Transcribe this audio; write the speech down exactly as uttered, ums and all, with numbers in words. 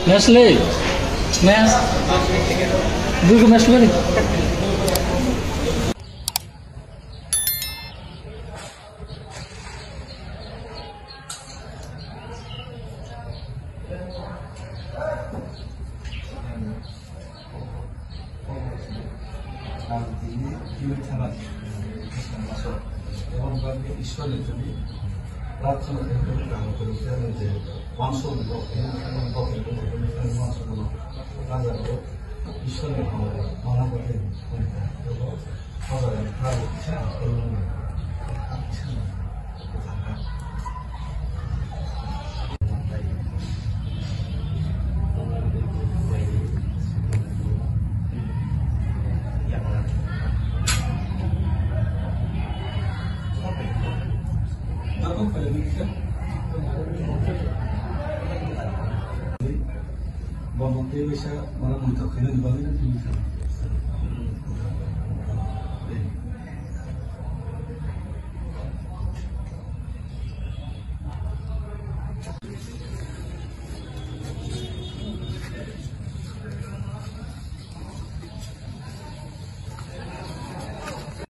Nestle. Nes. Dulu Nestle ni. Ang tini tini thanai. Masuk. Emang bagi Ishwar itu ni. Ratu itu kalau kerja ni je. Langsung di bawah ini kan bawah itu kan langsung dulu. Raja itu Ishwar ni mau mana boleh. Bamang tei waisa mana mui tokhaina ni bagwi no tini kha.